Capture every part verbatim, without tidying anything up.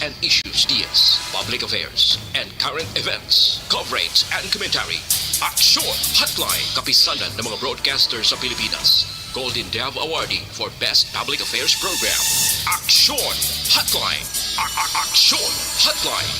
and issues, ideas, public affairs, and current events, coverage and commentary. Aksyon Hotline, kapisanan ng mga broadcaster sa Pilipinas. Golden Dove Awardee for Best Public Affairs Program. Aksyon Hotline. A- a- Aksyon Hotline.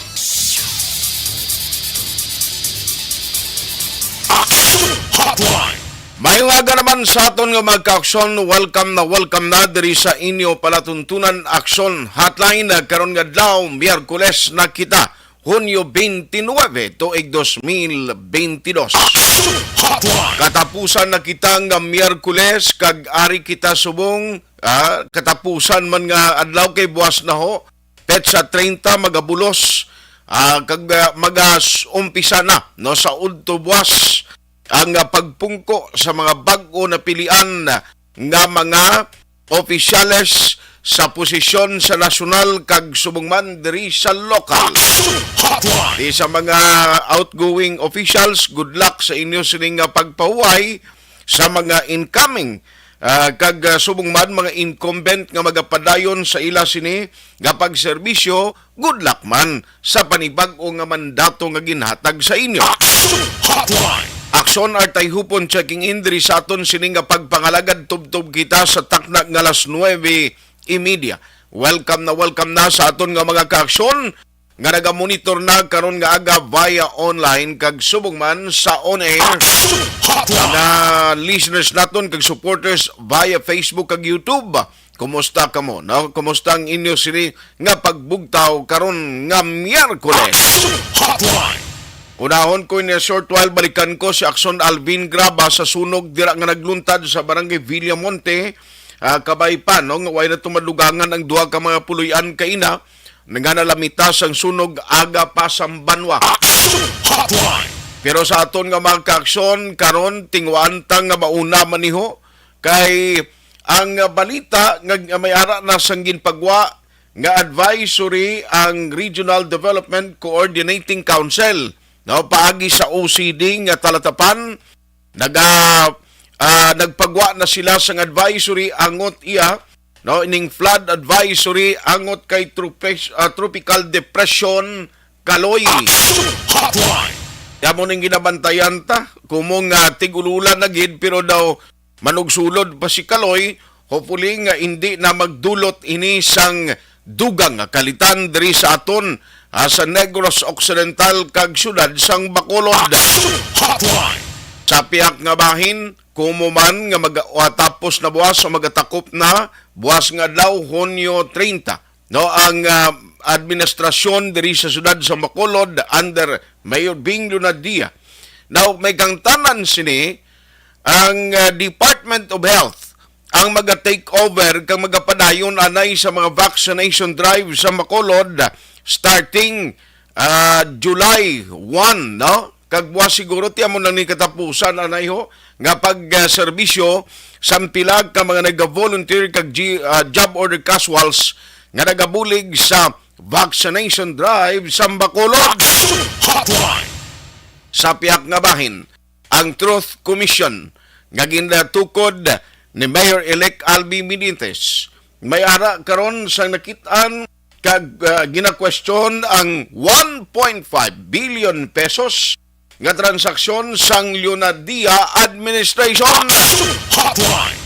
Aksyon Hotline. Maayong aga naman sa aton nga mga ka-aksyon. Welcome na welcome na diri sa inyo palatuntunan, Aksyon Hotline, ah, karon nga adlaw, Miyerkules na kita, Hunyo twenty-nine, tuig dos mil twenty-dos. Aksyon Hotline. Katapusan na kita nga Miyerkules, kag ari kita subong, ah, katapusan man nga adlaw kay buwas na ho. Petsa treinta, magabulos, ah, kag, ah, magas-, umpisa na, no, sa udto buwas ang, ah, pagpungko sa mga bag-o na pilian nga mga opisyales sa posisyon sa nasyonal kag subong man diri sa lokal. Aksyon Hotline. Di sa mga outgoing officials, good luck sa inyo sining nga pagpahuway. Sa mga incoming, ah, kag, ah, subong man mga incumbent nga magapadayon sa ila sini nga pagserbisyo, good luck man sa panibag-o nga mandato nga ginhatag sa inyo. Aksyon Hotline. Aksyon Artay Hupon checking in diri sa aton sini nga pagpangalagad, tubtob kita sa takna nga alas nuebe y media. Welcome na welcome na sa aton nga mga kaaksyon nga nagamonitor na karon nga aga via online kag subong man sa on air. Aksyon Hotline. Mga listeners naton kag supporters via Facebook kag YouTube, kumusta kamo, no? Kumusta ang inyo sini nga pagbugtaw karon nga Miyerkules? Aksyon Hotline. Unahon ko in a short while, balikan ko si Aksyon Alvin Graba sa sunog dira nga nagluntad sa Barangay Villamonte, ah, kabay pa, no, nga way na tumadugangan ang duha ka mga puloy-an kaina nga nalamita sang sunog aga pa sang banwa. Aksyon Hotline. Pero sa aton nga mga kaaksyon, karon tinguhaan ta nga mauna man niho kay ang balita nga, nga may ara na sang ginpagwa nga advisory ang Regional Development Coordinating Council, no, paagi sa O C D nga talatapan, naga-, ah, nagpagwa na sila sang advisory angot iya, no, ining flood advisory angot kay tropes-, ah, Tropical Depression Kaloy. Aksyon Hotline. Amo ning ginabantayan ta, kumong, ah, tig-ululan na gid, pero daw manugsulod pa si Kaloy, hopefully nga indi na magdulot ini sang dugang nga kalitan diri sa aton, ah, sa Negros Occidental kag siyudad sang Bacolod. Aksyon Hotline. Sa pihak nga bahin, kumo man nga mag-, ah, tapos na buwas o magatakop na buwas nga adlaw, Hunyo treinta, no, ang, ah, administrasyon diri sa siyudad sa Bacolod under Mayor Bing Leonadia. Now, may kangtanan sini ang, ah, Department of Health ang maga-take over kag magapadayon anay sa mga vaccination drive sa Bacolod starting, ah, July one, no? Kag buwas siguro ti amo nang ni katapusan anay ho nga pagserbisyo sang pila ka mga naga-volunteer kag G-, ah, job order casuals nga nagabulig sa vaccination drive sa Bacolod. Aksyon Hotline. Sa pihak nga bahin, ang Truth Commission nga ginatukod ni Mayor-elect Albi Benitez may ara karon sang nakit-an kag, ah, ginakwestiyon ang one point five billion pesos nga transaksyon sang Leonadia administration. Aksyon Hotline.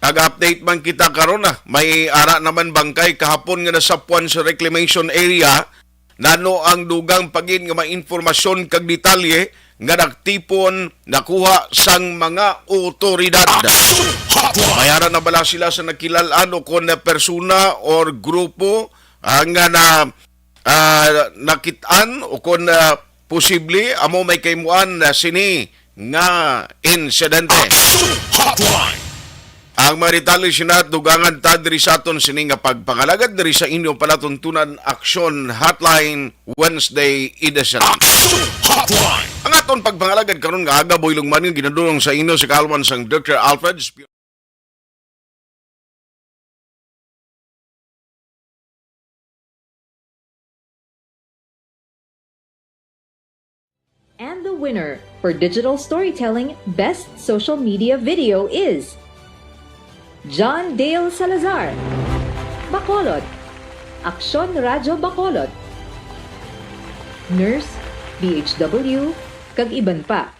Nag-update man kita karon, ah. May ara naman bangkay kahapon nga nasapuan sa reclamation area. Nano ang dugang pa gid nga mga impormasyon kag detalye nga nagtipon, nakuha sang mga otoridad? Aksyon Hotline. May ara na bala sila sa nakilal-an o kon na persona or grupo, ah, nga na, ah, nakit-an o kon, ah, posible amo may kahimuan na sini nga insidente? Aksyon Hotline. Ang mga detalye sina dugangan ta diri sa aton sini nga pagpangalagad diri sa inyo palatuntunan Aksyon Hotline Wednesday edition. Aksyon Hotline. Ang aton pagpangalagad karon nga aga, buylog man nga ginadulong sa inyo sa kaalwan sang Doktor Alfred Sp- And the winner for digital storytelling best social media video is John Dale Salazar, Bacolod. Aksyon Radyo Bacolod, Nurse, B H W, kag iban pa.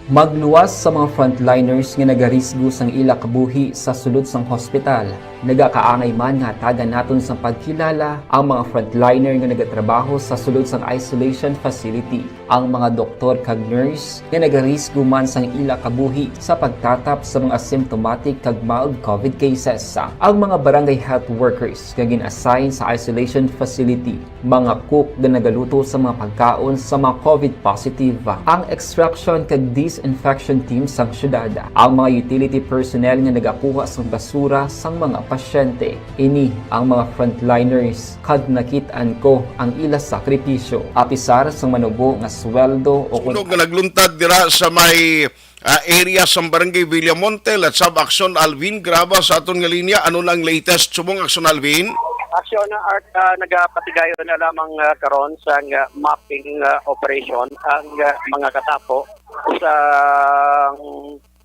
Magluwas sa mga frontliners nga nagarisgo sang ila kabuhi sa sulod sang hospital. Nagakaangay man nga hatagan naton sang pagkilala ang mga frontliner nga nagatrabaho sa sulod sang isolation facility, ang mga doktor kag nurse nga nagarisgo man sang ila kabuhi sa pagtatap sa mga asymptomatic kag mild covid cases, ang mga barangay health workers nga gin-assign sa isolation facility, mga cook nga nagaluto sa mga pagkaon sa mga covid positive, ang extraction kag disinfection team sang syudad, ang mga utility personnel nga nagakuha sang basura sang mga pasyente. Ini ang mga frontliners kag nakit-an ko ang ila sakripisyo. Apisar sang manubo nga sweldo o kon Sunog nga nagluntad dira sa may, ah, area sa Barangay Villamonte, Latsab Aksyon Alvin, graba sa aton nga linya. Ano na ang latest subong, Aksyon Alvin? Aksyon na Art, ah, nagapatigayon na lamang, ah, karon sa, ah, mapping, ah, operation ang, ah, mga katapo sa,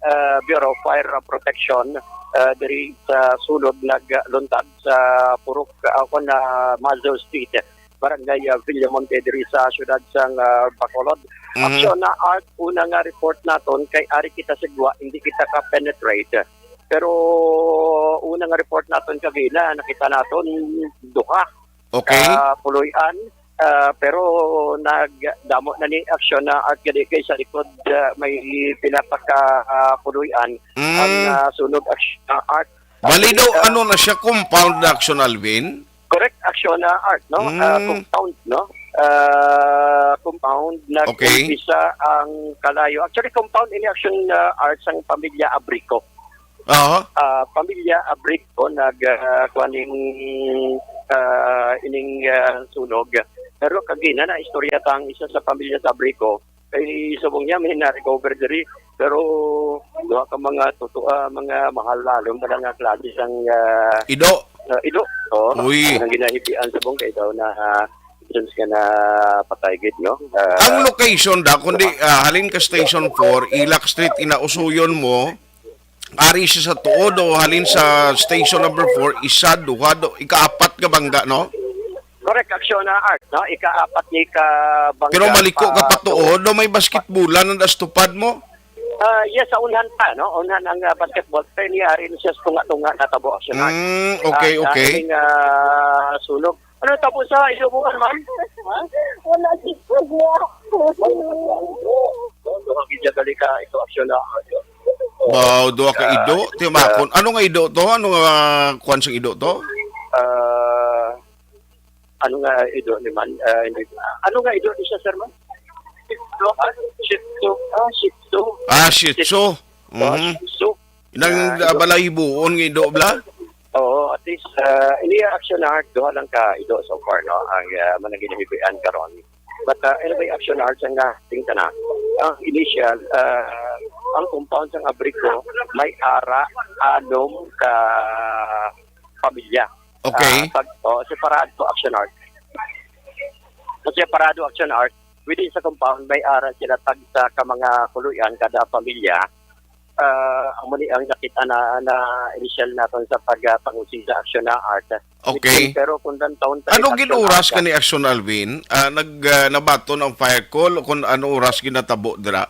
ah, Bureau of Fire Protection, ah, diri sa sulod nagluntad sa Purok, ah, kon, ah, Mazo Street, Barangay, ah, Villamonte, diri sa siyudad sang, ah, Bacolod. Mhm. Aksyon na Art, una nga report naton kay ari kita sa gwa, hindi kita ka-penetrate. Pero una nga report naton kagina, nakita naton duha Okay. ah, puloy-an. Ah, pero nagdamo na ni aksyon na Art gani kay sa likod, ah, may pila pa ka, ah, puloy-an ang, Mm. ah, sunog aksyon na Art. Bali daw, Actually, ah, ano na siya, compound na aksyon, Alvin? Correct, aksyon na Art, no? Ah, Mm. compound, no? Ah, compound, Okay. nag-umpisa ang kalayo. Actually, compound ini aksyon na Art sang pamilya Abrico. Aha. Ah, pamilya Abrico nag, ah, kuwan ning, ah, ining, ah, sunog. Pero kagina na istorya ta ang isa sa pamilya sa Abrico. Kay subong niya may na-recover diri. Pero duha ka mga tuto, ah, mga mahalalom pa nga klase sang, ah, Ido. ah, ido. Oo. Uy. Ang ginahibian subong kay daw na, ah, since nga na patay gid, no? Ah, Ang location da, kundi, ah, halin ka Station four, Ilak Street, inausuyon mo, ari siya sa tuod o halin sa station number four, isa, duha, do, ikaapat nga bangga, no? Correct, aksyon na Art, no? Ikaapat ni ka bangga Pero maliko ka pa patuod, no? May basketballan ang astupad mo? Ah, yes, sa unhan pa, no? Unhan ang, ah, basketball. Pero niya rin siya sa tunga-tunga natabo, aksyon Art. Mm, okay, Ah, okay. Sa ining, ah, sunog. Ano tabo sa inyong buwan, ma'am? Wala si Pugwa. Duha gid ka ito aksyon na. Wow, duha ka Ah, ido. Timakon. ah, Ano nga ido to? Ano nga kuwan sa ido to? Ah, ano nga ido ni man? Ah, hindi. Ano nga ido ni siya, sir, ma'am? Shih Tzu. Ah, Shih Tzu. Ah, Shih Tzu. Ah, Shih Tzu. Mhm. Shih Tzu. Nang, Ah, ah, ido. balahiboon nga ido, bla? Oo, at least, ah, ini action na duha lang ka ido so far, no? Ang, ah, managinahibian karon. But, ah, anyway, action na sa nga, tingnan na. Ang initial, ah, ang compound sang Abrico, may ara, anom ka pamilya. Okay. Ah, pag, oh, separado action art. Sa separado action art, within sa compound, may ara sila tag sa ka mga kuluyan kada pamilya. Ah, amo ni ang nakita na, na initial naton sa pag, ah, pangusig sa action na art. Okay. Pero kung downtown pa Ano rin gid action oras art, kani action, Alvin? Ah, nag, ah, nabaton ang fire call o kung ano oras ginatabo dira?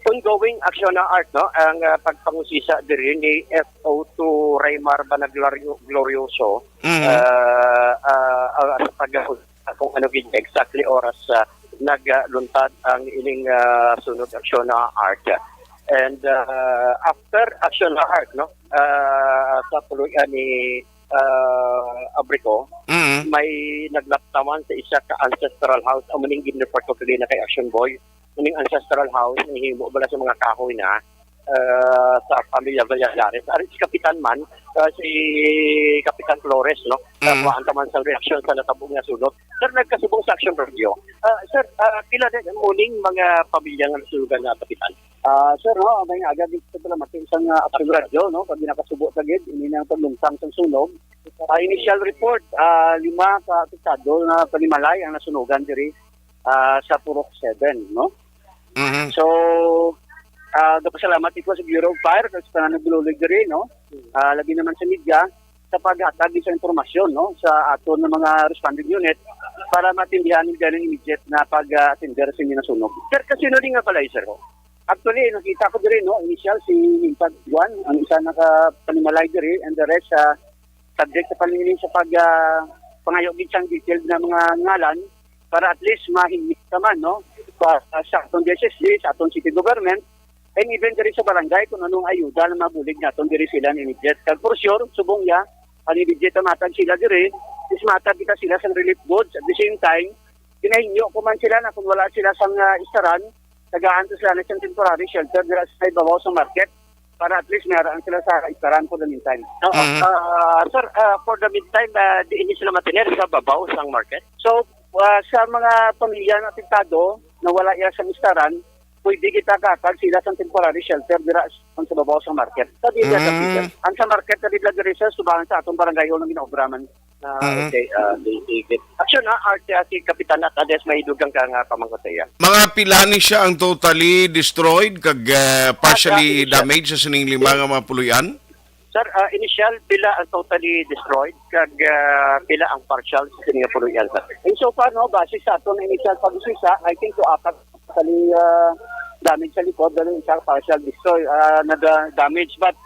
Ongoing action na art, no? Ang, ah, pagpangusisa diri ni F O two Raymar Banaglario-, Glorioso, Mhm. ah, ah, ah, sa pag-, kung ano gid exactly oras, ah, nagluntad ang ining, ah, sunod action na art. And, ah, after action na art, no? Ah, sa puloy-an ni, ah, Abrico, Mhm. may naglaptaman sa isa ka ancestral house, amo ning gin-report ko kanina kay Action Boy. Ining ancestral house, nahimo bala sa mga kahoy na, ah, sa pamilya Valladares. Ari si Kapitan man, ah, si Kapitan Flores, no? Mm. Nakuhaan ta man sa reaksyon sa natabo nga sunog. Sir, nagkasubong sa Action Radio. Ah, sir, ah, pila din ang muning mga pamilya nga nasunugan na, Kapitan? Ah, sir, no, may aga dito sa Tulamati sa nga Action Radio, no? Pag nakasubo sa gid, ini na ang paglumtang sa sunog. Ah, initial report, ah, lima ka apektado na panimalay ang nasunugan diri, ah, sa Purok seven, no? Mhm. So, ah, nagpasalamat ko sa Bureau of Fire kag sa tanan nagdulog diri, no? Ah, labi naman sa media, sa paghatag sa impormasyon, no, sa aton nga mga responding unit para matindihan ang immediate na pag-atender sa inyo nga sunog. Sir, kasinunod nga balay, sir, ho? Actually, nakita ko diri, no, initial si Mintag Juan, ang isa nakapanimalay diri, and the rest, ah, subject sa paningin sa pag, ah, pangayo gid sang detailed na mga ngalan para at least mahingi ka man, no, sa, sa aton D S S G, sa aton city government, and even diri sa barangay kung anong ayuda na mabulig naton diri sila ni immediate. Kag for sure, subong ya, ang immediate na matag sila diri, is matag kita sila sang relief goods. At the same time, ginahinyo ko man sila na kung wala sila sang, ah, istaran, tagaan to sila na isang temporary shelter dira sa ibabaw sa market para at least mayaraan sila sa istaran for the meantime. Oo. Mhm. Ah, sir, ah, for the meantime, ah, di ini sila matiner sa babaw sang market? So, ah, sa mga pamilya na apektado na wala iya sa istaran, pwede kita kahatag sila sa temporary shelter dira sa, sa babaw sa market. Sa di Mm. Ang sa market na dila diri, sir, subahan sa atong barangay hall nga ginaobraman. Ah, Mhm. Okay, ah, di, di, di. Action, ha, Art, ah, si Kapitan at Ades may dugang ka nga pamangkot sa iya. Mga pila ni siya ang totally destroyed kag, ah, partially Ah, sa initial. damaged sa sining lima nga mga puloy-an? Sir, ah, initial, pila ang totally destroyed kag, ah, pila ang partial sa sining nga puloy-an, sir? And so far, no, base sa aton initial pag-usisa, I think to apat totally, ah, damage sa likod, pero isa partial destroy, ah, nada-, damage. But,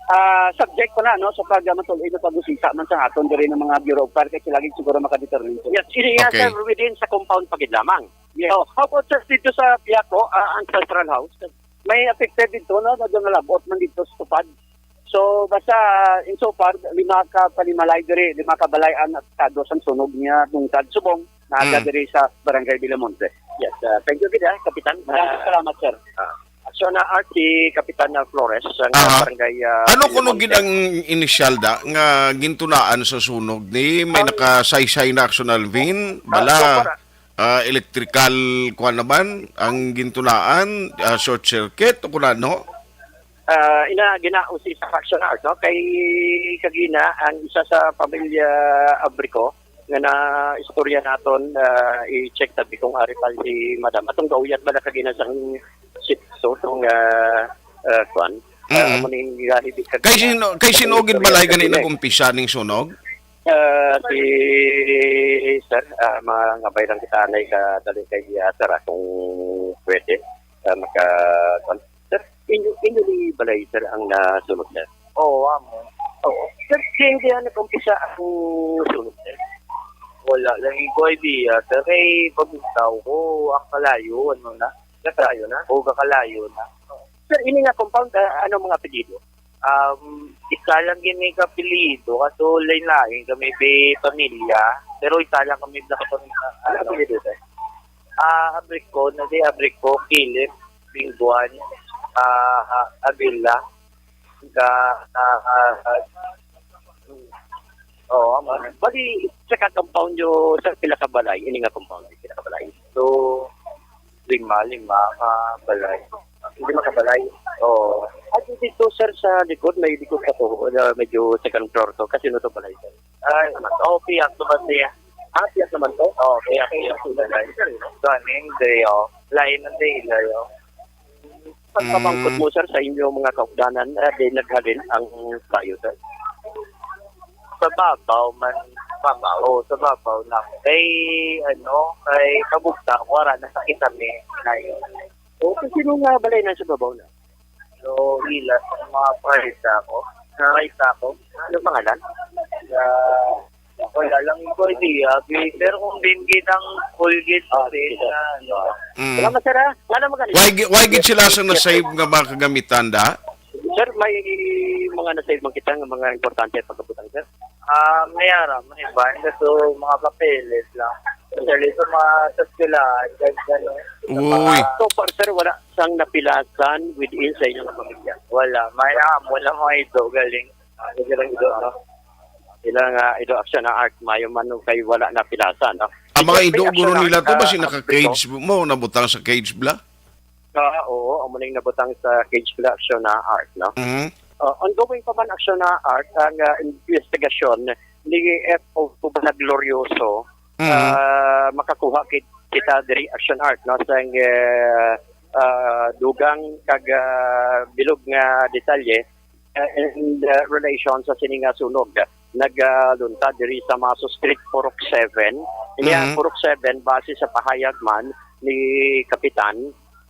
ah, subject pa na, no, sa pag-, ah, matul-in na pag-usisa man sa aton diri ng mga Bureau of Fire, kay sila gid siguro makadetermine. Yes, ini nga, Okay. sir, within sa compound pa gid lamang. Yes. Oh, how about, sir, dito sa Piaco, ah, Ancestral House? May affected dito, no, na doon nalabot man dito sa tupad. So, basta, in so far, lima ka panimalay diri, lima ka balay ang apektado sang sunog niya tungkad subong, naaga Mm. diri sa Barangay Villamonte. Yes, ah, thank you gid, ah, Kapitan. Maraming Ah, salamat, sir. ah, so, na Art, si Kapitan, ah, Flores, ang Aha. barangay, ah, Ano kuno gid Villamonte. ang initial da nga gintunaan sa sunog ni? May Ang nakasaysay na action, Alvin? Ah, Bala, so far, ah, ah, electrical, kuwan naman, ang gintunaan, ah, short circuit, o kuno ano? Ah, ina, ginausisa sa action, Art, no? Kay kagina, ang isa sa pamilya Abrico, nga na istorya naton, ah, i-check tabi kung ari pa si Madam. Atong gauyat ba na kagina sang sitso tong, ah, ah, kwan? Ah, Mm. amo ning gahibi kag Kay sino, kay sino gid balay gani nag-umpisa ning sunog? Ah, si sir, ah, mangabay lang kita anay ka dali kay, ah, sir, ah, kung pwede, ah, maka, kwan. Sir, inyo, inyo ni balay, sir, ang nasunog, sir? Oo, amo. Oo. Sir, diin diha nag-umpisa ang sunog, sir? Wala lang ko idea, sir. Kay pagtaw ko, ang kalayo, ano na? Kakalayo na? Oo, kakalayo na. Sir, ini nga compound, ah, ano mga apelyido? Um, isa lang gid may kapilido, kaso lain-lain kami bi pamilya. Pero isa lang kami sa kapamilya. Ano apelyido, sir? Ah, Abrico, na di Abrico, Kilip, Bingguan, ah, Avila, ka, ah, ah, ah, oo, amo na. Bali, sa ka-compound nyo, sa pila ka balay, ini nga compound, pila ka balay? So, lima, lima ka balay. Lima ka balay? Oo. At dito, sir, sa likod, may likod ka po, na medyo second floor to. Kasi no to balay, sir? Ay, oh, piyak naman siya. Ah, piyak naman to? Oo, piyak, piyak. Ganing, day, oh. Lain ang day, day, oh. Pagpamangkot Mm. mo, sir, sa inyong mga kaugdanan, ah, di naghalin ang kayo, sir? Sa babaw man, babaw. Oo, sa babaw lang. Kay, ano, kay kabugta, wala na sa kita may nayo. Oo, kung sino nga balay na sa babaw na? So, ila, sa mga paisa ko. Paisa ko. Ano pangalan? Sa, wala lang ko idea. Bi-, pero kung din kitang Colgate Ah, din sige. na, ano. Mm. Salamat, sir, ha? Wala mo ganito. Why gi-, why gid sila sa na-save nga mga kagamitan da? Sir, may mga na-save man kita nga mga importante pagkabutang, sir. Ah, may ara, may iba. Kaso mga papeles lang. Especially sa mga sa eskwelahan, kahit ano. Sa Uy. mga So far, sir, wala sang napilasan within sa inyong pamilya? Wala. May amo lang mga ido, galing. Ah, galing ido, no? Sila nga, ido, action na art, mayo man nung kay wala napilasan, no? Ang mga May ido, action guro na nila to, ba art, si ah, naka-cage mo, nabutang sa cage bla? Ah, oo, amo ning nabutang sa cage bla, action na art, no? Mhm. Ah, ongoing pa man, action na art, ang, ah, investigasyon ni F O Banaglorioso, Mhm. ah, makakuha kit-, kita diri, action art, no, sang, eh, ah, dugang kag, ah, bilog nga detalye, eh, in, ah, relation sa sini nga sunog. nagaluntad diri sa Maso Street, Purok seven. Ini ang Mhm. Purok seven, base sa pahayag man ni Kapitan,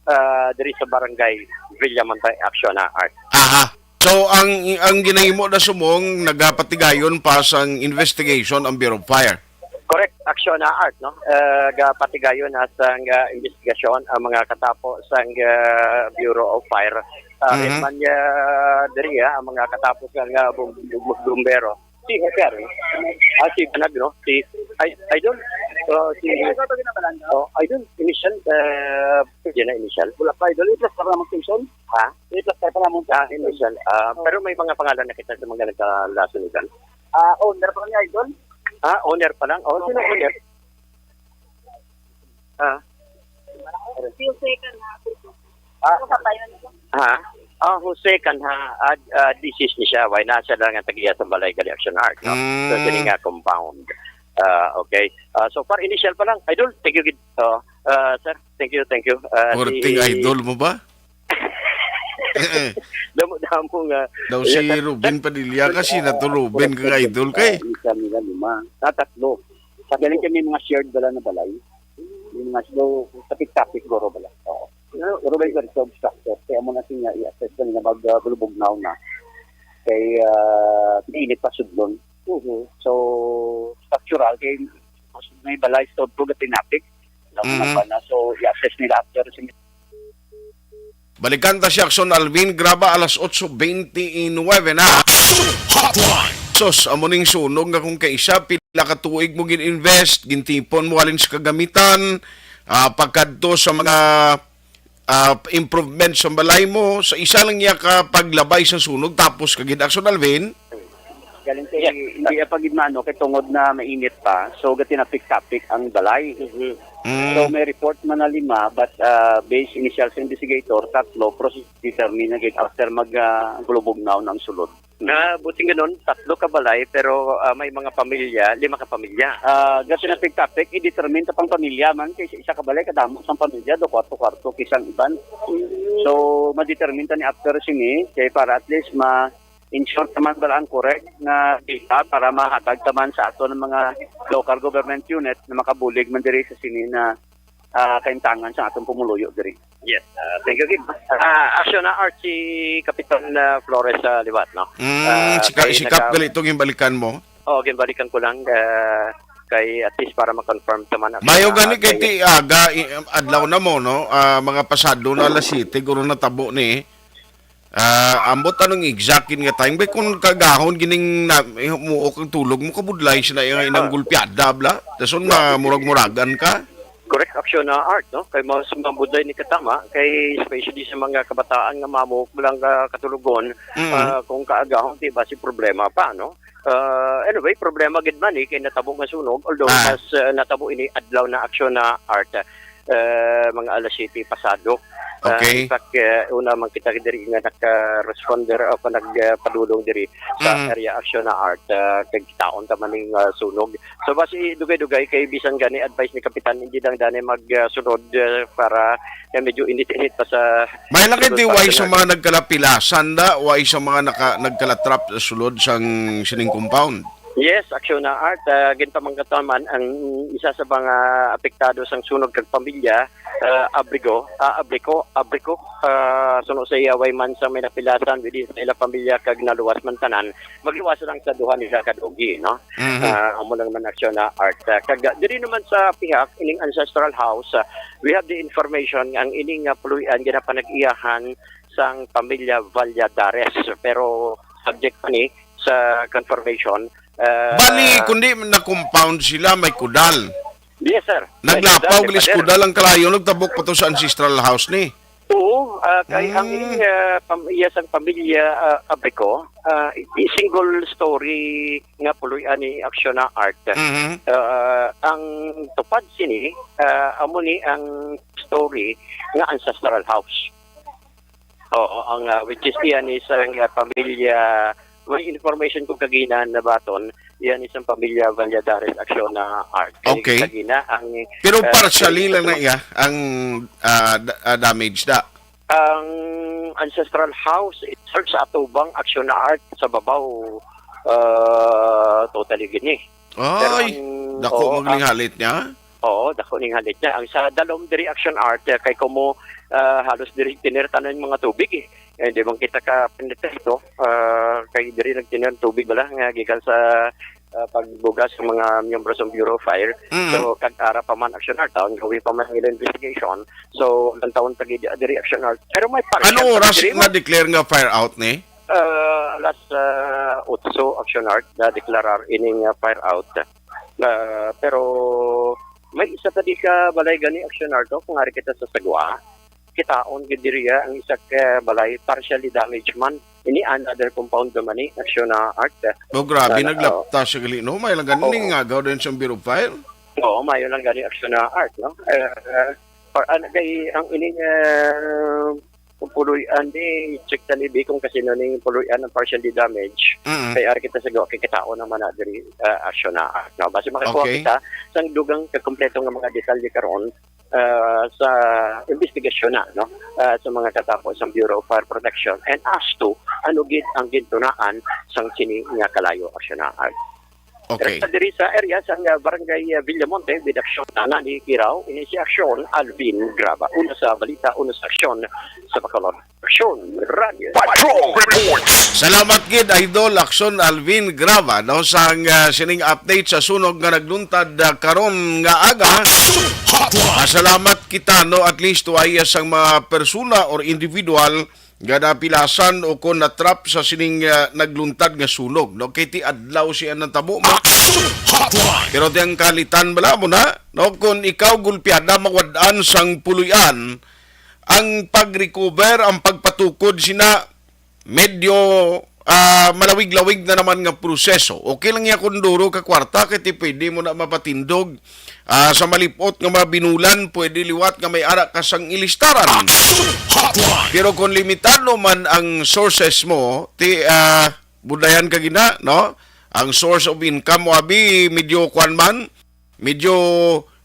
ah, diri sa Barangay Villamonte, Action na Art. Aha. So, ang, ang ginahimo na subong, nagapatigayon pa sang investigation ang Bureau of Fire. Correct, Action na Art, no? Ah, gapatigayon na sang, ah, investigasyon ang mga katapo sang, ah, Bureau of Fire. Ah, Mhm. man, ah, diri, ah, ang mga katapo sang, ah, bum-, bum-, bumbero. Si Jose Aaron. Ah, si Banag, no? Si, ay, Idol. Oh, si, oh, Idol, initial, ah, pwede na initial. Wala pa, Idol. Iplas pa naman, Jason. Ha? Iplas pa naman. Ah, initial. Ah, pero may mga pangalan na kita sa mga nagkalason, Idol. Ah, owner pa niya, Idol? Ah, owner pa lang? Oh, sino owner? Ah. Si Jose Canha. Ah. Ano pa yun? Ha? Ah, Jose Canha, ah, ah, deceased ni siya. Why na siya lang ang tagiya sa balay gali Action Art, no? So, Mm. sini nga compound. Ah, okay. Ah, so far, initial pa lang. Idol, thank you, gid. Oh, ah, sir, thank you, thank you. Ah, Korting si idol mo ba? Damo-damo nga. Daw si Yes, sir. Ruben Padilla kasi na to Ruben kang idol kay. Ah, isa nila lima. Ah, tatlo. Sa galing kami mga shared bala na balay. Yung mga slow, tapik-tapik guro bala. Oo. Pero may gari sa obstructor. Kaya mo na siya i-assess na nga mag, ah, bulubog na na. Kay, ah, mainit pa sudlon. Mhm. So, structural, kay may balay sa todo gatinapik. Alam mo Mhm. na ba na? So, i-assess nila after. Balikan ta si Action Alvin, graba alas otso beintinuebe na. Hotline. Sus, amo ning sunog nga kung kaisa, pila ka tuig mo gin-invest, gintipon mo halin sa kagamitan, ah, pagkadto sa mga, ah, improvement sa balay mo, sa isa lang niya ka paglabay sa sunog, tapos ka gid, Action Alvin? Galing kay, Yeah. hindi pa gid maano, kay tungod na mainit pa, so gatinapik-tapik ang balay. Mhm. Mm. So, may report man na lima, but, ah, based initial sa investigator, tatlo, process determine na gid after mag, ah, bulubog na ang sulod. Na, buting ganun, tatlo ka balay, pero, ah, may mga pamilya, lima ka pamilya. Ah, gatinapik-tapik, i-determine ta pang pamilya man, kay sa isa ka balay, kadamo sang pamilya, do kwarto-kwarto, kisang iban. Mm. So, ma-determine ta ni after sini, kay para at least ma-, ensure naman bala ang correct nga data para mahatag ta man sa aton nga mga local government unit na makabulig man diri sa sini na, ah, kaintangan sa atong pumuluyo diri. Yes, ah, thank you, Gib. Ah, Action na Art si Kapitan, ah, Flores sa liwat, no? Mm, Ah, si Ka-, kay si Kap naka- gali itong yung balikan mo? Oh, ginbalikan ko lang, ah, kay at least para ma-confirm ta man. Action Mayo na gani Art, kay kay ti aga, i-, adlaw na mo, no? Ah, mga pasado na alas siyete, guro natabo ni. Ah, ambot anong exact yun nga time? Bay, kung kagahon gining na, eh, muok ang tulog mo, kabudlay siya na yung inang Ah. gulpiada, bla? Dason ma-, murag-muragan ka? Correct, Action na Art, no? Kay mas mabudlay ni katama, kay especially sa mga kabataan nga mamuok lang, ah, katulogon, Mm. ah, kung kaagahon, di ba, si problema pa, no? Ah, anyway, problema gid man, eh, kay natabo nga sunog, although Ah. mas, ah, natabo ini adlaw na Action na Art. Ah, mga alas siyete pasado. Ah, Okay. In fact, ah, una man kita diri nga naka-responder o pa nagpadulong diri sa Mm. area Action na Art, ah, kay kitaon ta man ning, ah, sunog. So, basi dugay-dugay kay bisan gani advice ni Kapitan, hindi lang gani mag, ah, sunod, ah, para kay medyo init-init pa sa May lang sulod kay pa way sa sunod. Mga nagkalapilasan da, way sa mga naka-, nagkalatrap sa sulod sang sining compound. Yes, Action na Art. Ah, ginpamangkot naman ang isa sa mga apektado sang sunog kag pamilya, ah, Abrigo, ah, Abrico, Abrico, ah, suno sa iya, way man sa may napilasan within sa ila pamilya kag naluwas man tanan, magluwas lang sa duha nila ka dogi, no? Mhm. Ah, amo lang man Action na Art. Ah, kag diri naman sa pihak ining ancestral house, ah, we have the information nga ang ining nga puloy-an ginapanag-iyahan sang pamilya Valladares, pero subject pa ni sa confirmation. Ah, Bali, kundi na-compound sila, may kudal. Yes, sir. May Naglapaw, kudal, gali sa Father. Kudal ang kalayo, nagtabok pa to sa ancestral house ni. Oo, ah, kay ang Hmm. ining, ah, pam-, iya sang pamilya, ah, Abrico, ah, i-, single story nga puloy-an ni Action na Art. Mhm. Ah, ang tupad sini, ah, amo ni ang story nga ancestral house. Oo, ang, ah, which is iya ni sa, ah, pamilya, may information ko kagina na baton, iya ni sa pamilya Valladares Action na Art. Kay Okay. kagina ang, Pero ah, partially kay lang na iya ang, ah, da-, ah, damage da. Ang ancestral house, it serves sa atubang Action na Art sa babaw, ah, totally gini. Pero Ay, ang, dako oo, magning ang, halit niya? Oo, dako ning halit niya. Ang sa dalom diri Action Art, eh, kay kumo, ah, halos diri tiner tanan yung mga tubig, eh. Eh, di man kita ka penetrate, no? Ah, kay diri nagtiner tubig bala nga gikan sa, ah, pagbuga sa mga miyembro sa Bureau of Fire. Mm. So, kag ara pa man Action Art, taon gawin pa man nila investigation. So, ang taon pa gid diri Action Art. Pero may partial Ano pa oras diri, ma- na-declare nga fire out ni? Ah, alas, ah, otso Action Art na deklarar ining, ah, fire out. Ah, pero may isa pa di ka balay gani Action Art, oh, kung ari kita sa Sagwa. Kitaon gid diri, ah, ang isa ka balay partially damaged man. Ini another compound naman ni Action, ah, Art. Oh, grabe, Ah, naglapta siya gali, no? May lang gani Oo. nga daw din siyang Bureau of Fire. Oo, mayo lang gani Action, ah, Art, no? Eh, eh, pa-, ano, kay ang ining, ah, kung puloy-an di, check ta ni Bi kung kasino ning puloy-an ang partially damage. Mm. Kay ari kita sa Sagwa, kay kitaon naman na diri, ah, Action, ah, Art, no? Basi makakuha Okay. kita sang dugang kakompleto nga mga detalye karon, ah, sa investigasyon na, no? Ah, sa mga katapo sa Bureau of Fire Protection and as to ano gid ang gintunaan sang sini nga kalayo Action, ah, Art. Okay. Diri sa area sa, ah, Barangay, ah, Villamonte, with action na ni Kirao, ini si Action Alvin Graba. Una sa balita, una sa aksyon sa Bacolod. Action Radio. Patrol Report. Salamat gid, Idol Action Alvin Graba, no, sang, ah, sining update sa sunog nga nagluntad, ah, karon nga aga. Action Hotline. Masalamat kita, no, at least wa iya sang mga persona or individual nga napilasan o kon na-trap sa sining, ah, nagluntad nga sunog, no? Kay ti adlaw siya nang tabo mo. Action Hotline. Pero ti ang kalitan bala mo na, no? Kung ikaw gulpiada, mawad-an sang puloy-an, ang pag-recover, ang pagpatukod sina medyo, ah, malawig-lawig na naman nga proseso. Okay lang ya kung duro ka kwarta, kay ti pwede mo na mapatindog ah, sa malipot nga mga binulan, pwede liwat nga may ara ka sang ilistaran. Action Hotline. Pero kung limitado man ang sources mo, ti, ah, budlayan ka gina, no? Ang source of income mo, abi, medyo kwan man, medyo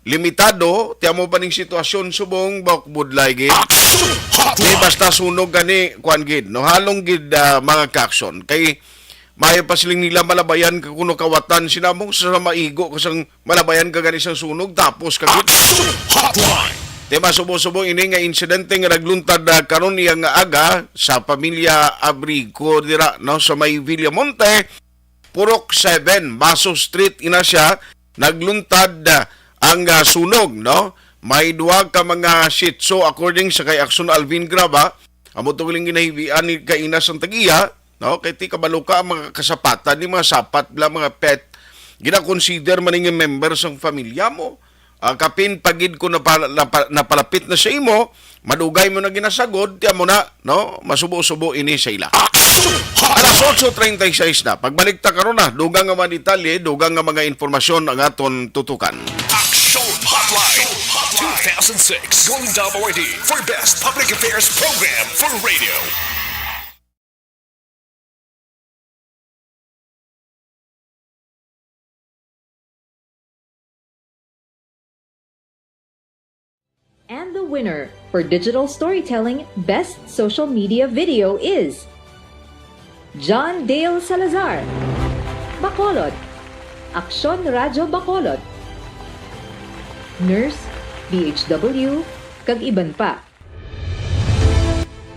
limitado, ti amo pa ning sitwasyon subong, bawk budlay gid. Action Hotline. Di basta sunog gani, kwan gid, no? Halong gid, ah, mga ka-action. Kay maayo pa siling nila malabayan ka kuno kawatan sina mo sa maigo ka sang malabayan ka gani sang sunog, tapos ka gid. Action Hotline. Te, masubo-subo ini nga insidente nga nagluntad, ah, karon iya nga aga sa pamilya Abrigo dira, no, sa may Villamonte, Purok seven, Baso Street, ina siya, nagluntad, ah, ang, ah, sunog, no? May duha ka mga Shih Tzu, according sa kay Action Alvin Graba, amo to galing ginahibian ni kaina sang tag-iya, no? Kay ti kabalo ka ang mga kasapatan ni mga sapat bala mga pet. Gina-consider man ning member sang pamilya mo. Ah, kapin pagid ko napa-, napa-, napalapit na sa imo, madugay mo na ginasagod, tiyan mo na, no? Masubo-subo ini sa ila. Action Hotline. Alas otso treinta y seis na. Pagbalik ta karon na, dugang nga mga detalye, dugang nga mga impormasyon ang aton tutukan. Action Hotline two thousand six Golden Dome Awardee for Best Public Affairs Program for Radio. And the winner for Digital Storytelling Best Social Media Video is John Dale Salazar, Bacolod, Aksyon Radyo Bacolod, Nurse, D H W, kag iban pa.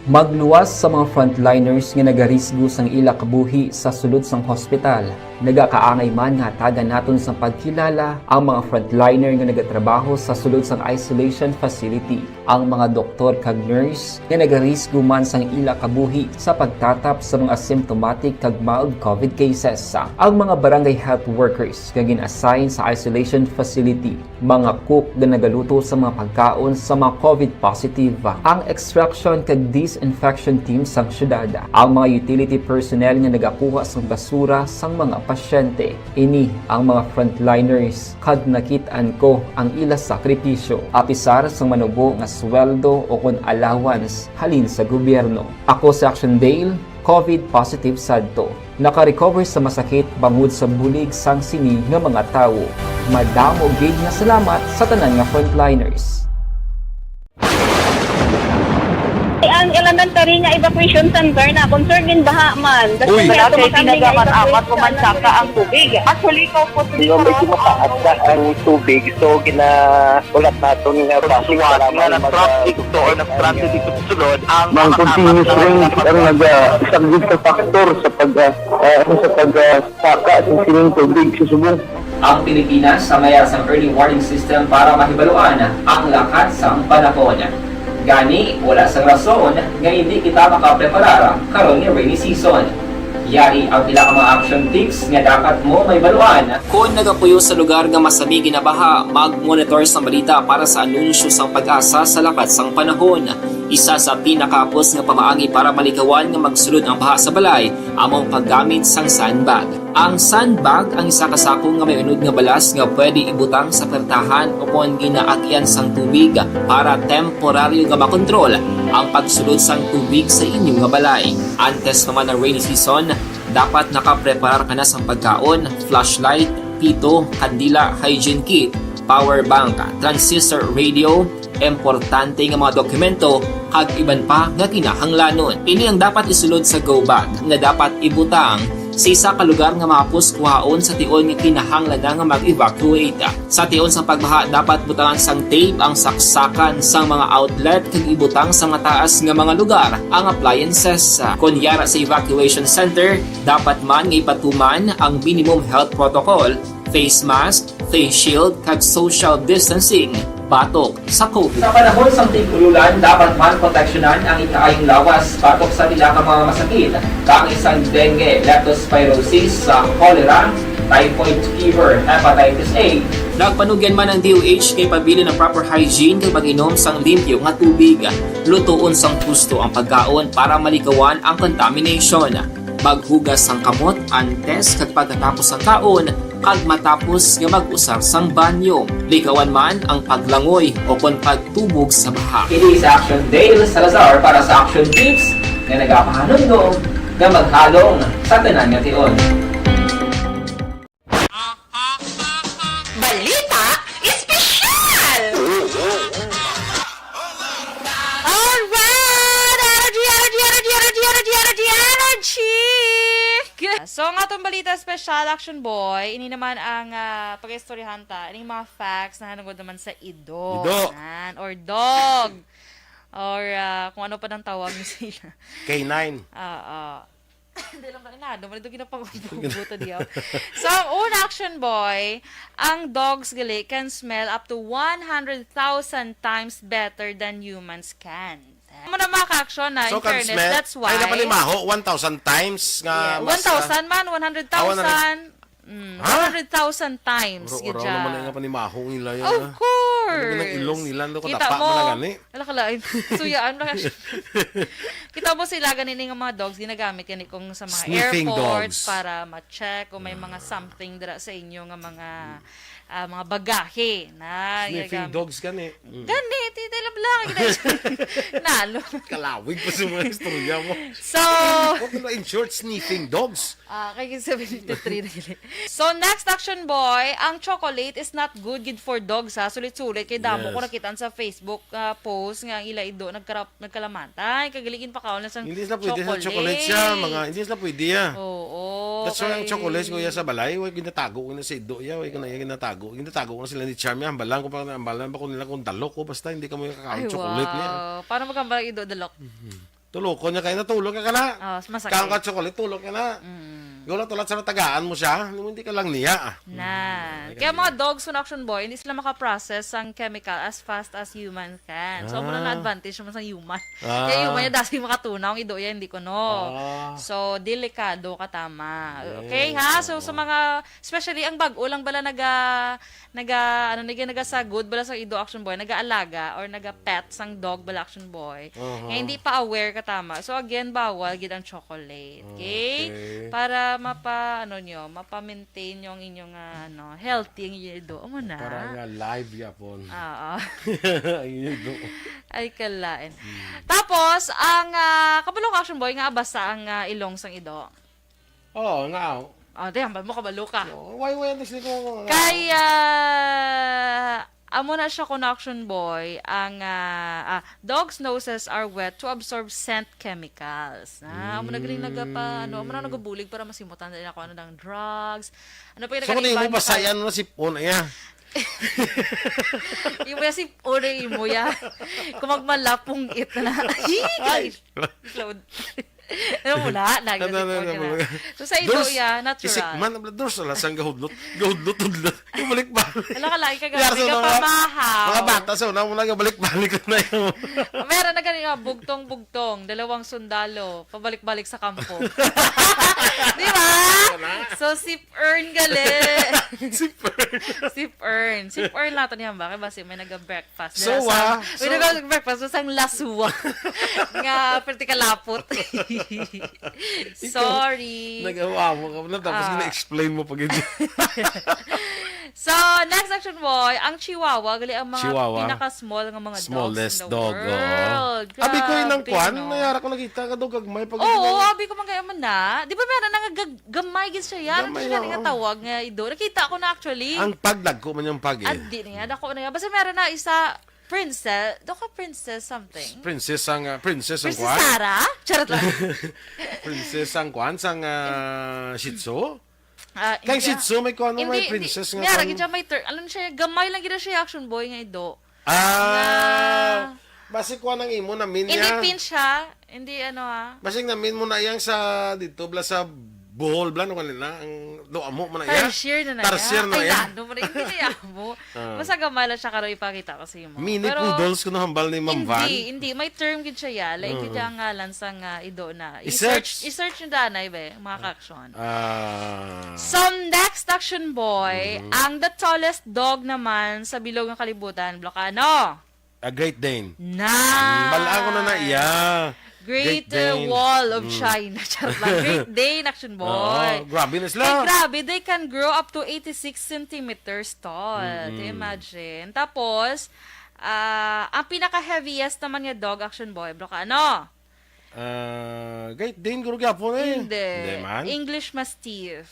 Magluwas sa mga frontliners nga nagarisgo sang ila kabuhi sa sulod sang hospital. Nagakaangay man nga hatagan naton sang pagkilala ang mga frontliner nga nagatrabaho sa sulod sang isolation facility, ang mga doktor kag nurse nga nagarisgo man sang ila kabuhi sa pagtatap sa mga asymptomatic kag mild covid cases, ang mga barangay health workers nga gin-assign sa isolation facility, mga cook nga nagaluto sa mga pagkaon sa mga covid positive, ang extraction kag disinfection team sang syudad, ang mga utility personnel nga nagakuha sang basura sang mga pasyente. Ini ang mga frontliners, kag nakit-an ko ang ila sakripisyo, apisar sang manubo nga sweldo o kon allowance halin sa gobyerno. Ako si Action Dale, covid positive sadto. Naka-recover sa masakit bangod sa bulig sang sini nga mga tawo. Madamo gid nga salamat sa tanan nga frontliners. Kay Ang elementary nga evacuation center na concern din baha man. Kasi Uy. Wala kay tinaga man amat o mansaka ang tubig. Actually, ikaw po, Di ba, medyo mataas na ang tubig, so ginahulat naton nga basi nga para nag-traffic to or nag-traffic dito sa sulod ang Mang mga continuous amat na rain ang nagpapag- nagasaglit sa factor sa pag, ah, ah, ano, sa pag, ah, saka sa sining tubig sa subong. Ang Pilipinas sa mayar sang early warning system para mahibaluan ang lakat sang panahon. Gani, wala sang rason nga hindi kita makapreparar karon nga rainy season. Yari ang pila ka mga action tips nga dapat mo mahibaluan. Kon nagapuyo sa lugar nga masami ginabaha, mag-monitor sang balita para sa anunsyo sang PAGASA sa lakat sang panahon. Isa sa pinakahapos nga pamaagi para malikawan nga magsulod ang baha sa balay amo ang paggamit sang sandbag. Ang sandbag ang isa ka sako nga may unod nga balas nga pwede ibutang sa pertahan o kon ginaagyan sang tubig para temporaryo nga makontrol ang pagsulod sang tubig sa inyo nga balay. Antes pa man ang rainy season, dapat nakapreparar ka na sang pagkaon, flashlight, pito, kandila, hygiene kit, power bank, transistor radio, importante nga mga dokumento, kag iban pa nga kinahanglanon. Ini ang dapat isulod sa go bag nga dapat ibutang sa isa ka lugar nga mahapos kuhaon sa tion nga kinahanglan na nga mag-evacuate. Sa tion sa pagbaha, dapat butangan sang tape ang saksakan sang mga outlet kag ibutang sa mataas nga mga lugar ang appliances. Kon yara sa evacuation center, dapat man nga ipatuman ang minimum health protocol, face mask, face shield, kag social distancing batok sa COVID. Sa panahon sang tig-ululan, dapat man proteksyonan ang ikaayong lawas batok sa pila ka mga masakit, kaangay sang dengue, leptospirosis, sa cholera, typhoid fever, hepatitis A. Nagpanugyan man ang D O H kay pabilin ang proper hygiene kag pag-inom sang limpyo nga tubig, lutoon sang husto ang pagkaon para malikawan ang contamination. Maghugas sang kamot antes kag pagkatapos sang kaon, kag matapos nga mag-usar sang banyo. Likawan man ang paglangoy o kon pagtubog sa baha. Kini si Action Dale Salazar para sa Action Tips nga nagapahanumdom nga maghalong sa tanan nga tion. Balita Espesyal! Alright! Energy, energy, energy, energy, energy, energy, energy! So, ang atong balita espesyal, Action Boy, ini naman ang, ah, pag-istoryahan ta, ining mga facts na hanungod naman sa ido. Ido. Yan. Or dog. Or, ah, kung ano pa nang tawag niyo sila. K nine. Oo. Hindi lang pala, nado, mali doon ginapangumbuto diyaw. So, ang una, Action Boy, ang dogs gali can smell up to one hundred thousand times better than humans can. Amo na, mga ka-action, na, So, in can fairness, smell, that's why. Ay, napanimaho, one thousand times nga Yeah, mas, ah, one thousand man, one hundred thousand. Ah, one hundred. Mm, Ha? one hundred thousand times, Uraw-uraw gid naman siya. Nga panimaho nila yan, Of ah. Course. Ano na ilong nila, no? Kita Kadapa mo, man na gani. Ala, kalain. Suyaan na siya. Kita mo sila, gani nga mga dogs, ginagamit gani kung sa mga Sniffing airports dogs. Para ma-check kung may mga Ah. something dira sa inyo nga mga, ah, mga bagahe na Sniffing ginagamit. Dogs gani. Mm. Gani, titay lang lang. Nalo. Kalawig pa sa mga istorya mo. So, What do I, in short, sniffing dogs? Ah, kay seventy-three na gid. So, next, Action Boy, ang chocolate is not good gid for dogs, ha. Sulit-sulit kay damo ko Yes. nakita sa Facebook, ah, post nga ang ila ido nagkara-, nagkalamantay, kag gali ginpakaon lang sang Hindi sila pwede sa chocolate siya, chocolate. Mga, hindi sila pwede, ah. Oo, That's why ang kay chocolate, kuya, sa balay, way ginatago na sa ido, ya, way ka na, ya, ginatago. Ginatago na sila ni Charm, ya, hambalan ko pa, hambalan ba ko nila kung dalok ko, basta hindi ka mo yung kakaon Ay, chocolate niya. Wow. Paano maghambalan ido, dalok? Mhm. Tulokon niya kayo, natulog ka ka na. Oh, masakit. Kang ka chocolate, tulog ka na. Mm. Ikaw lang tulat sa natagaan mo siya, hindi mo, hindi ka lang niya, ah. Na. Mm. Kaya mga dogs, kun Action Boy, hindi sila makaprocess ang chemical as fast as human can. So, amo na Ah. na advantage naman sa human. Ah. Kaya human niya, dasi makatunaw, ang ido niya, hindi ko, no. Ah. So, delikado ka, tama. Okay, ha? So, sa Yes. mga, especially ang bag-o lang bala naga, naga, ano, naga, nagasagod bala sa ido, Action Boy, nagaalaga or naga-pet sang dog bala, Action Boy, Aha. nga hindi pa aware ka, tama. So, again, bawal gid ang chocolate, okay? Okay. Para mapa, ano nyo, mapa-maintain nyo ang inyong, ah, ano, healthy ang inyong ido. Amo na. Para nga live yapon. Oo. Ang inyong ido. Ay, kalain. Hmm. Tapos, ang, ah, kabalo ka, Action Boy, nga abasa ang, ah, ilong sang ido. Oo, nga, oh. Ah, di, hambal mo, kabalo ka. Oo, why, why, ang gusto ko, nga, Kay, ah, Amo na siya, kuno, Action Boy, ang, ah, ah, dogs' noses are wet to absorb scent chemicals. Ah, amo na galing nagapa-, ano, amo na Mm. nagabulig para masimutan din ako, ano, ng drugs. Ano pa yung So, kung nagkaliban imo ka? Basayan na si Pon, iya. Imo ya si Pon, imo ya. Kung magmalapong it na. Ay! Ay! Load. Ano mo na? Nagdadipon Ano, ano, ka ano, na. ano. So, sa ido Dors, ya, natural. Isikman, ang Dors, wala sang gahudlot. Gahudlot, hudlot. Yung balik-balik. Wala ka lagi ka Yar sa gabay, mga, ka pamahaw. Mga bata, sa una mo na, balik-balik na yun. Meron na ganun nga, bugtong-bugtong, dalawang sundalo, pabalik-balik sa kampo. Di ba? Wala. So, sip-earn gali. Sip-earn. Sip-earn. Sip-earn nato niyan ba? Kaya basi may nag-breakfast. Fast. So, Dira sa, ah, may so nag-breakfast sa sang laswa nga perti kalapot. Ikaw, Sorry. Nagawa mo ka na, tapos Ah. gina-explain mo pa gid. So, next, Action Boy, ang Chihuahua, gali ang mga Chihuahua. Pinaka-small nga mga Smallest dogs in the dog, oo. World. Abi ko yun ang Grabe, kwan, no? Nayara ko nakita ka daw gagmay pag Oo, abi ko man kaya man na. Di ba meron na nga gag-, gamay gid siya yan? Ano Gamay, siya nga oo. Tawag nga ido? Nakita ko na actually. Ang pag dagko man yung pag, eh. Adi niya, dako na nga. Basta meron na isa, Princess, do ka princess something? Princess ang, ah, princess ang Princess kwan? Sarah? Charot lang. Princess ang kwan, sang, ah, Shih Tzu? Ah, Kay hindi, Shih Tzu, may kwan mo, hindi, may hindi. Princess nga Niya, kwan. Lagi siya may ter-, ano siya, gamay lang gina siya, Action Boy nga ido. Ah, Nga basi kwan ang imo, namin Hindi niya. Pin siya, hindi ano ah. Basing namin mo na yang sa dito, bla sa Bohol, bla, no, kanila, ang do amo mo na iya. Tarsier na na Tarsier iya. Na Ay, iya. Ano mo na, hindi na iya mo. Ah. Basta gamay lang siya, karon ipakita ko sa imo. Mini Pero, poodles kuno hambal ni Ma'am Van. Hindi, hindi. May term gid siya, ya. Lain gid Mm. ang ngalan sa nga ido na. I-search. I-search, i-search yung danay, be, mga ka-action. Ah. So, next, Action Boy, Mm. ang the tallest dog naman sa bilog nga kalibutan, Blocano. A Great Dane. Na. Mm, bal-an ko na na iya. Great, Great uh, Dane. Wall of Mm. China. Charot lang. Great Dane, Action Boy. Oo, grabe na sila. Ay, grabe. They can grow up to eighty-six centimeters tall. Mm-mm. Can you imagine? Tapos, ah, ang pinaka-heaviest naman nga dog, Action Boy, bro, ka ano? Ah, Great Dane, guro gyapon eh. Hindi. Hindi man. English Mastiff.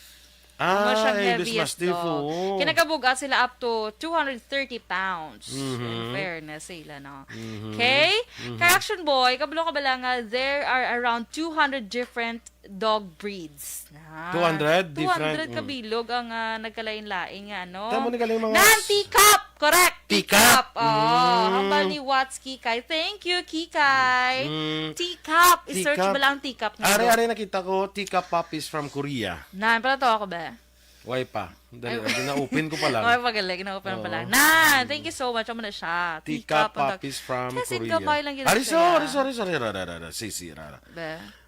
Ah, Amo siyang English heaviest Mastiff, dog. Oo. Kinakabugat sila up to two hundred thirty pounds. Mhm. In fairness sa ila, no? Mhm. Okay? Mhm. Kay Action Boy, kabalo ka bala nga there are around two hundred different dog breeds? Ah, two hundred different, two hundred mm. Kabilog ang, ah, nagkalain-lain nga, ano? Tama ni galing mga Nan, teacup! Correct! Teacup! Teacup! Oh, Mm. Hambal ni Watts Kikay. Thank you, Kikay! Mm. Teacup! I-search Teacup. Mo lang teacup nga Are, do. Are, nakita ko, teacup puppies from Korea. Nan, pala to ako ba? Why pa? Dali, Ay. Gina-open ko pa lang. Okay, pagaling. Gina-open pa Oo. Lang. Nan, thank you so much. Amo na siya. Teacup Teacup, ang tag-, puppies from Kasi Korea. Gamay lang gina Ari, siya. Sorry, sorry, sorry. Ra, ra, ra, ra. Si, si, ra, ra. Be.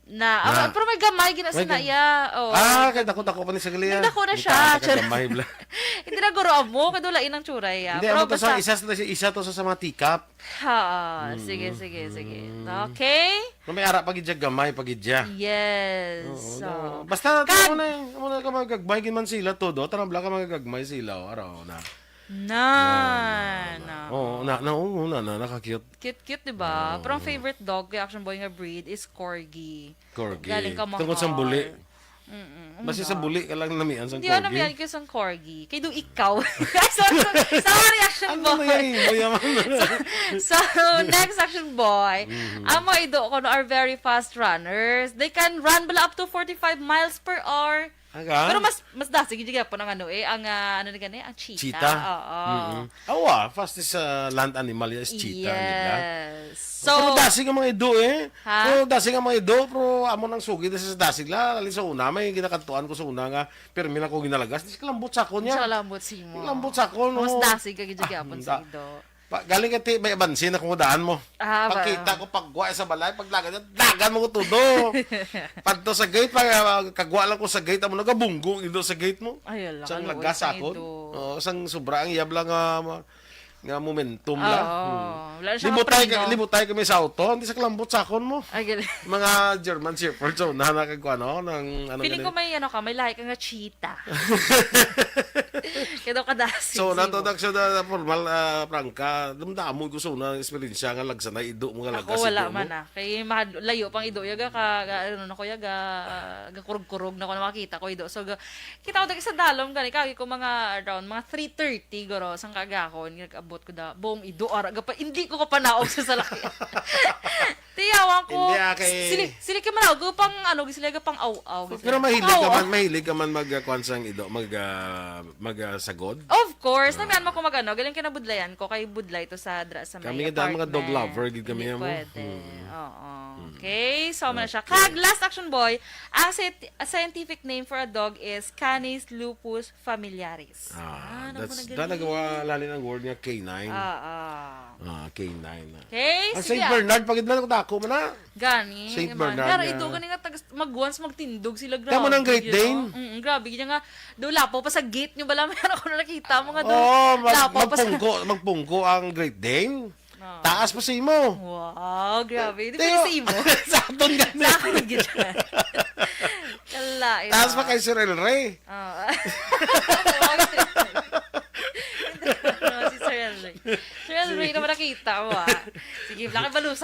Na, Na. Ah, pero may gamay gina May sa gam-, naiya. Oh, ah, kay dako-dako pa ni sa gali, ah. Nagdako na Hindi siya. Ka, ka gamay, bla. Hindi na guro amo, kadulain ang tsuray, ah. Hindi, Pero amo to sa basta isa, isa, isa to sa, sa mga teacup. Ha, Mm. sige, sige, sige. Mm. Okay? Kung may ara pa gid siya, gamay pa gid siya. Yes. Oo, So, na. Basta, kag- amo na, amo na ka magagmay gid man sila todo. Tarang bla ka magagmay sila, oh, araw na. Na, Na, na, na. Oo, na, na, oo, na, na, naka-cute. Cute, cute, di ba? Oo. Pero ang favorite dog kay Action Boy nga breed is Corgi. Corgi. Galing ka Tungkol sa Mahal. Buli. Mm-mm. Basi sa Ano? Buli ka lang namian sa Hindi, ano, Corgi. Namian ko sa Corgi. Kay do ikaw. Ay, sorry, sorry. Sorry, Action Ano Boy. Na yan? Mayaman na. So, so, next, Action Boy. Mm-hmm. Ang mga ido ko, no, are very fast runners. They can run bala up to forty-five miles per hour. Aga? Pero mas, mas dasig, hindi po ng ano eh, ang, ah, ano na gani, ang cheetah. Cheetah? Oo. Mm-hmm. Awa, fastest, ah, land animal yan is cheetah, di ba? Yes. So, pero dasig ang mga ido eh. Ha? Pero dasig ang mga ido, pero amo nang sugid sa dasig la. Lalo sa una, may ginakantuan ko sa una nga, pero may ako ginalagas. Di siya kalambot sa akon niya. Siya kalambot sa imo. Kalambot sa akon, Mas oo. Dasig ka gid gyapon Ah, sa da-, ido. Pa, galing ka ti, may abansin ako nga daan mo. Ah, ba? Pagkita ko, pagwa sa balay, paglagan niya, dagan mo ko todo. Padto sa gate, pag, ah, kagwa lang ko sa gate, amo nagabunggo ido sa gate mo. Ay, ala, Sang kaluoy lagas sa akon. Ido. Oo, sang sobra ang iyab lang, ah, ma-, nga momentum lang. Oo. Hmm. Wala na siya Libutay ka, kapreno. Libutay kami sa auto, hindi sa kalambot sa akon mo. Ay, galing. Mga German Shepherd, so, nahana kag ano, ng, ano Feeling ko ganun. May ano ka, may lahi ka nga cheetah. Kaya daw kadasi. So, nato na siya na formal, ah, prangka. Damdamo ko sa una, eksperyensya nga lagsanay ido, mga Ako lagkas wala ido mo. man ah. Kay mahal, layo pang ido yaga ka, ka ano na ko yaga, ah, gakurog-kurog na ko na makita ko ido. So ga, kita ko dagi sa dalom gani kagi ko mga around mga three thirty guro sang kagahon nag-abot ko da buong ido ara ga pa hindi ko kapanaog sa salakyan. Tiyawan ko. Hindi, ah, kay- Sili sili kay manaog ko pang ano sila ga pang aw-aw. Pero mahilig ka man, mahilig ka man mag uh, kuwan sang ido, mag uh, mag uh, sagod. Of course, namian mo ko magano, galing kinabudlayan ko kay budlay to sa dra sa may Kami nga dahil mga dog apartment. lover, gid kami Hindi mo. pwede. Hmm. Oo. Okay, so man siya. Kag last action boy, ang sci- a scientific name for a dog is Canis lupus familiaris. Ah, ano that's mo that nagawa lalin ang word nga K nine. Oo. Ah, K nine. Ah. Okay, Ang sige. Saint Bernard, pagid na ko dako man na. Gani. Saint man. Bernard Pero nga. Ito gani nga tagas mag once magtindog sila grabe. Kamo nang Great yun, Dane? Oh. Mm, grabe gid nga do lapo pa sa gate nyo bala may ako na nakita mo nga do. Oh, mag, lapo pa sa magpungko, magpungko ang Great Dane. Oh. Taas pa sa imo. Wow, grabe. Di Tayo. ba sa imo? Sa aton gani. Sa akon gid siya. Kala, Taas pa kay Sir El Rey. Oh. Wow, si Sir El Rey. Ano si Sir El Rey? Sir El Rey naman nakita mo, ah. Sige, laki balusan.